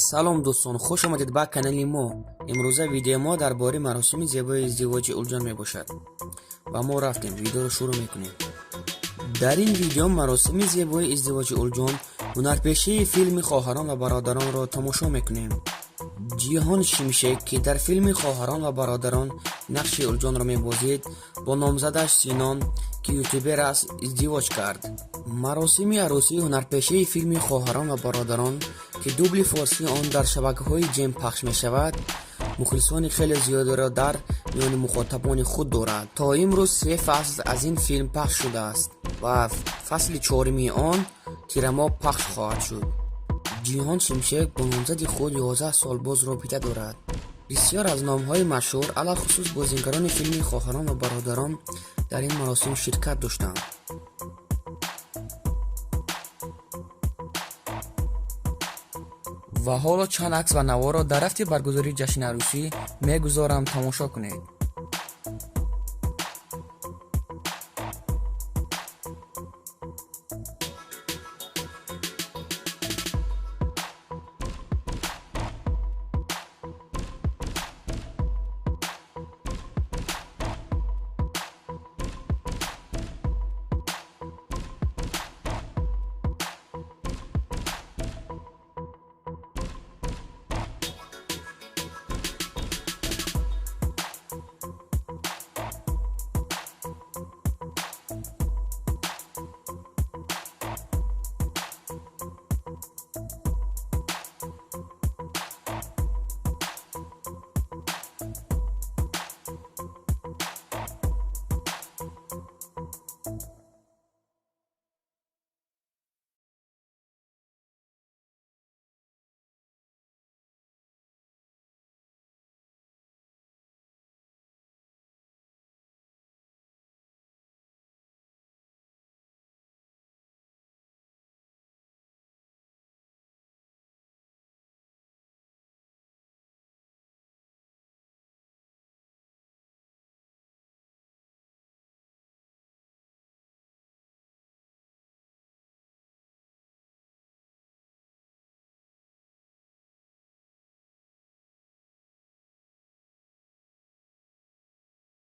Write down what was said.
Салом дӯстон, хуш омадед ба канали мо. Имрӯза видеои мо дар бораи маросими зебои издивоҷи Улҷон мебошад. Ва мо рафтем, видеоро шурӯъ мекунем. Дар ин видео маросими зебои издивоҷи Улҷон, ҳунарпешаи филми Хоҳарон ва бародаронро тамошо мекунем. Ҷиҳон Шимшек, ки дар филми Хоҳарон ва бародарон нақши Улҷонро мебозид, бо номзадаш Синон, ки ютубер аст, издивоҷ кард. Маросими арӯсии ҳунарпешаи филми Хоҳарон ва бародарон, ки дубли форсии он дар шабакаҳои ҷем пахш мешавад, мухлисони хеле зиёдеро дар миёни мухотабони худ дорад. То имрӯз се фасл аз ин филм пахш шудааст ва фасли чоруми он тирамоҳ пахш хоҳад шуд. Ҷиҳон Шимшек бо номзади худ 11 сол боз робита дорад. Бисёр аз номҳои машҳур, алалхусус бозигарони филми Хоҳарон ва бародарон, дар ин маросим ширкат доштанд. Ва ҳоло чанд акс ва наворро дар рафти баргузории ҷашни арӯсӣ мегузорам, тамошо кунед.